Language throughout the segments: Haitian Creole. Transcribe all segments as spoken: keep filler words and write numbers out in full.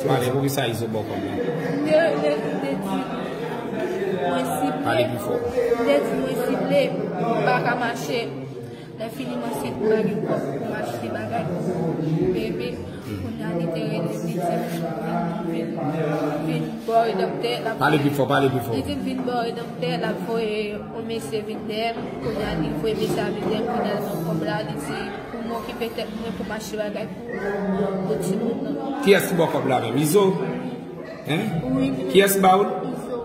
Pale, poukisa Izo ba w kòb la? Yo, yo te di mwen sible. Pale pi fò. Yo te di mwen sible, m pa ka mache. Lè fini m ansent, m pa gen kòb pou m achte bagay pou bebe. Kounye a li te rele m, li di m vin, vin, vin bò redanmtè. Pale pi fò, pale pi fò. Li di m vin bò redanmtè, l ap voye yon mesye vin dèyè m. Kounye a li voye mesye a vin dèyè m, kounye a l ban m kòb la, li di pou m okipe tèt mwen, pou m achte bagay pou, pou timoun nan. Kiyès ki ba w kòb la menm? Izo? Hein? Wi. Kiyès ki ba w l? Izo.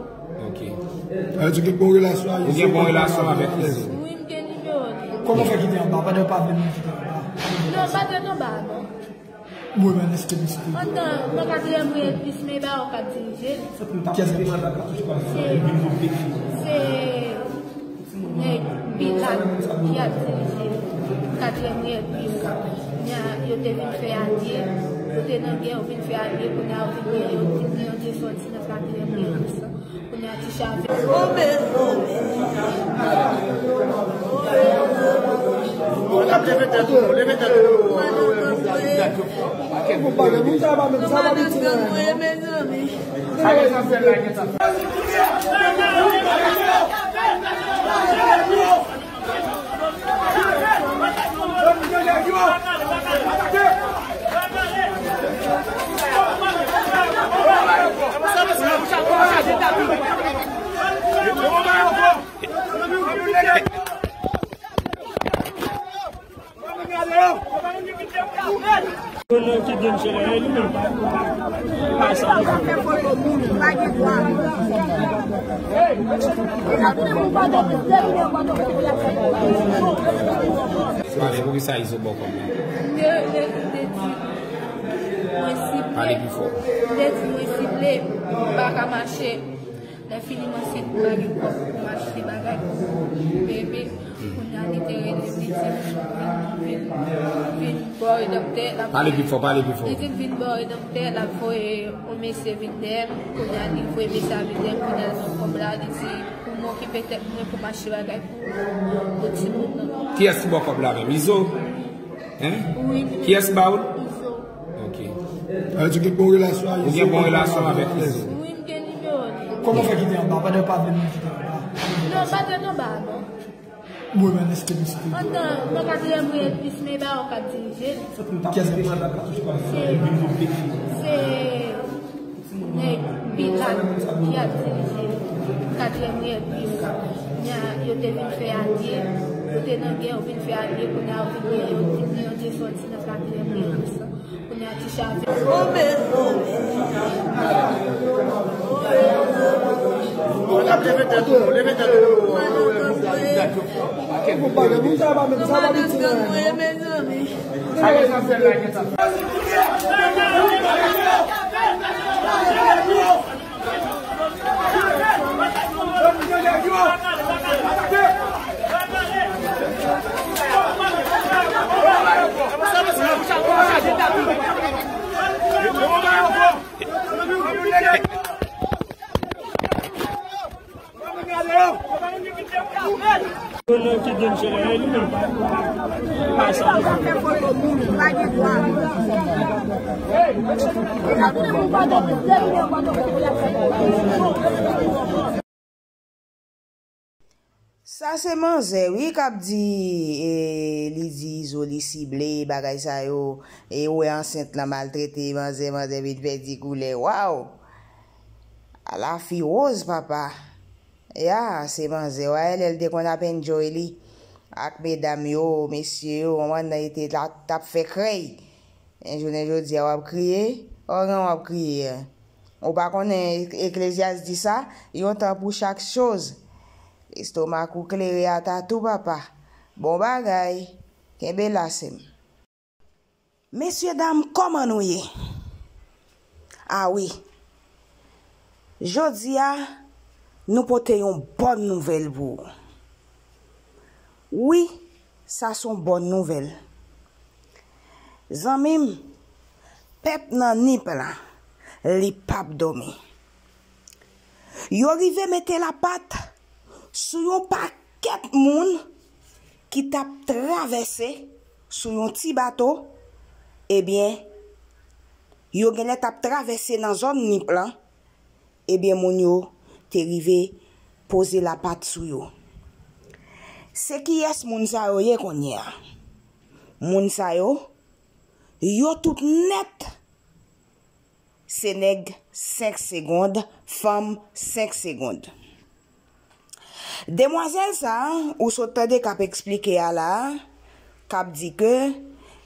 Ok. Sa vle di ou gen bon relasyon ak Izo? Ou gen bon relasyon avèk Izo? Wi, m gen nimewo li. Kòman w fè kite anba pandan w pa vle moun kite anba? Non, pa te anba, non. Mwen menm, èske misye te... Antan, nan katriyèm ri Elvis, men ba ou k ap dirije. Kiyès ki dirije? Se, se nèg Pilat ki ap dirije katriyèm ri Elvis. Nya, yo te vin fè alye, yo te nan gè, yo vin fè alye, kounye a yo vin gen, yo vin gen yon desòd nan katriyèm ri Elvis. Kounye a ti chave. Leve tèt ou, leve tèt ou. Moun sa pa menm, sa pa piti nan. Pale, poukisa Izo ba w kòb la? Yo, yo te di mwen sible. Pale pi fò. Yo te di mwen sible, m pa ka mache. Lè fini m ansent, m pa gen kòb pou m achte bagay pou bebe. Kounye a li te rele m, li di m vin, vin, vin bò redanmtè. Pale pi fò, pale pi fò. Li di m vin bò redanmtè, l ap voye yon mesye vin dèyè m. Kounye a li voye mesye a vin dèyè m, kounye a l ban m kòb la, li di pou m okipe tèt mwen, pou m achte bagay pou, pou timoun nan. Kiyès ki ba w kòb la menm? Izo? Hein? Wi. Kiyès ki ba w l? Izo. Ok. Sa vle di ou gen bon relasyon ak Izo? Ou gen bon relasyon avèk Izo? Wi, m gen nimewo li. Kòman w fè kite anba pandan w pa vle moun kite anba? Non, pa te anba, non. Mwen menm, èske misye te... Antan, nan katriyèm ri Elvis, men ba ou k ap dirije. Kiyès ki dirije? Se, se nèg Pilat ki ap dirije katriyèm ri Elvis. Nya, yo te vin fè alye, yo te nan gè, yo vin fè alye, kounye a yo vin gen yon ti, yon ti sòti nan katriyèm ri Elvis. Kounye a ti chave. Leve tèt ou, leve tèt ou. Moun sa pa menm, sa pa piti nan. Sa se manzè, wi, k ap di, e, li di Izo li sible, bagay sa yo, e, ou wè ansent lan maltrete manzè, manzè vin pèdi koulè, waw! Ala fi woz, papa! Ya, se manzè, w a lè l te konn ap enjoy li ak medam yo, mesye yo, manman nan te la, t ap fè krèy. Men jounen jodi a, w ap kriye, ògan w ap kriye. Ou pa konnen Eklezyas di sa, yon tan pou chak choz. Estomak ou klere ata tou, papa. Bon bagay. Kenbe la, sè m. Mesye dam, kòman nou ye? A wi. Jodi a, nou pote yon bòn nouvèl pou ou. Wi, sa se yon bòn nouvèl. Zanmi m, pèp nan Nip la, li p ap dòmi. Yo rive mete lapat sou yon pakèt moun ki t ap travèse sou yon ti bato, ebyen, yo genlè t ap travèse nan zòn Nip lan, ebyen, moun yo te rive poze lapat sou yo. Se kiyès moun sa yo ye kounye a? Moun sa yo, yo tout nèt, se nèg senk segonn, fanm senk segonn. Demwazèl sa a, ou sot tande k ap eksplike a la a, k ap di ke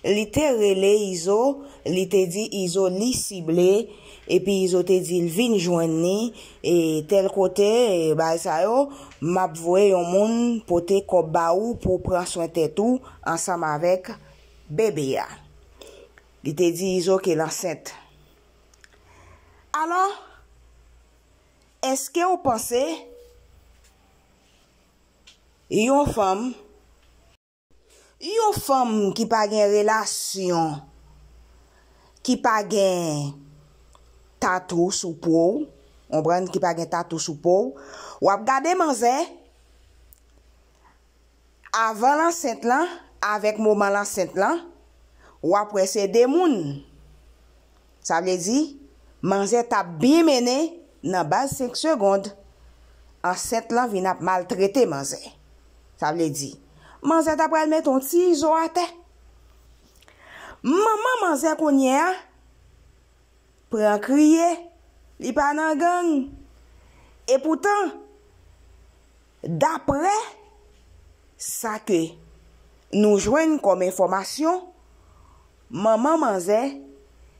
li te rele Izo, li te di Izo li sible, epi Izo te di l vin jwenn li, e tèl kote, e bagay sa yo, m ap voye yon moun pote kòb ba ou pou w pran swen tèt ou ansanm avèk bebe a. Li te di Izo ke l ansent. Alò, èske w panse yon fanm, yon fanm ki pa gen relasyon, ki pa gen tatou sou po w, konprann, ki pa gen tatou sou po w, w ap gade manzè, avan l ansent lan, avèk moman l ansent lan, w ap wè se de moun. Sa vle di, manzè t ap byen mennen nan baz senk segonn. Ansent lan vin ap maltrete manzè. Sa vle di, manzè ta pral mete yon ti Izo atè. Manman manzè kounye a pran kriye, li pa nan gang. Epoutan, daprè sa ke nou jwenn kòm enfòmasyon, manman manzè,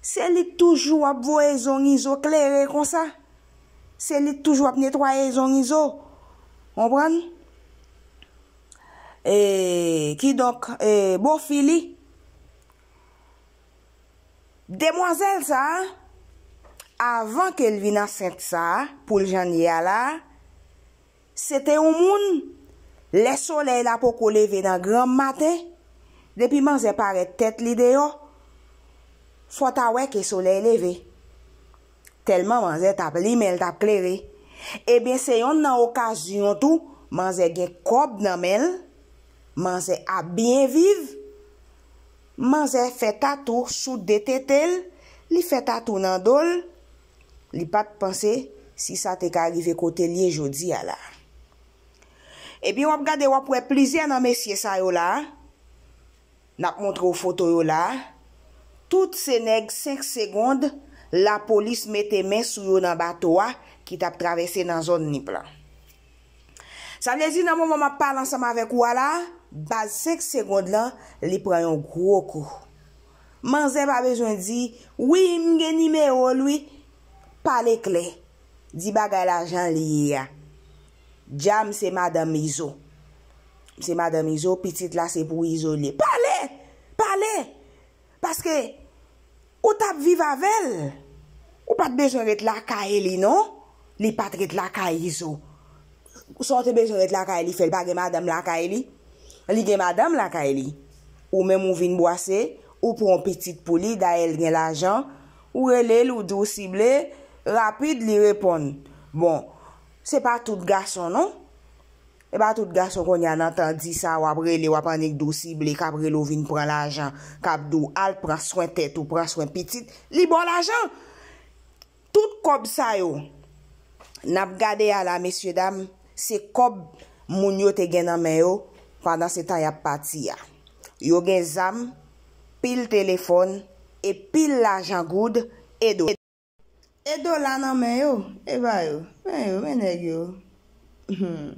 se li k toujou ap voye zong Izo klere konsa. Se li k toujou ap netwaye zong Izo. Konprann? E, kidonk, e, bofi li. Demwazèl sa a, avan ke l vin ansent sa a, pou l jan l ye a la a, se te yon moun, lè solèy la poko leve nan granm maten, depi manzè parèt tèt li deyò, fò w ta wè ke solèy leve. Tèlman manzè t ap limen, l t ap klere. Ebyen, se yonn nan okazyon tou, manzè gen kòb nan men l, manzè ap byen viv, manzè fè tatou sou de tete l, li fè tatou nan do l, li pa t panse si sa te ka rive kote l ye jodi a la. Ebyen, w ap gade, w ap wè plizyè nan mesye sa yo la a, n ap montre w foto yo la a. Tout se nèg senk segonn, lapolis mete men sou yo nan bato a ki t ap travèse nan zòn Nip lan. Sa vle di, nan moman m ap pale ansanm avèk ou a la a, baz senk segonn lan, li pran yon gwo kou. Manzè pa bezwen di, "Wi, m gen nimewo l, wi." Pale klè. Di bagay la jan l ye a. Dja m se madanm Izo. M se madanm Izo, pitit la se pou Izo l ye. Pale! Pale! Paske ou t ap viv avè l. Ou pa t bezwen ret lakay li, non. Li pa t ret lakay Izo. Sa w te bezwen ret lakay li fè? L pa gen madanm lakay li? Li gen madanm lakay li. Ou menm ou vin bwase, ou pran yon pitit pou li, dayè l gen lajan, ou rele l, ou di w sible, rapid, li reponn. Bon, se pa tout gason, non. E pa tout gason kounye a nan tan di sa, w ap rele, w ap annik di w sible, k ap rele w vin pran lajan, k ap di w al pran swen tèt ou, pran swen pitit, li ba w lajan. Tout kòb sa yo, n ap gade a la, mesye dam, se kòb moun yo te gen nan men yo pandan se tan y ap pati a. Yo gen zam, pil telefòn, e pil lajan goud, e do. E dola nan men yo, e ba yo, men yo, men nèg yo. Hmm.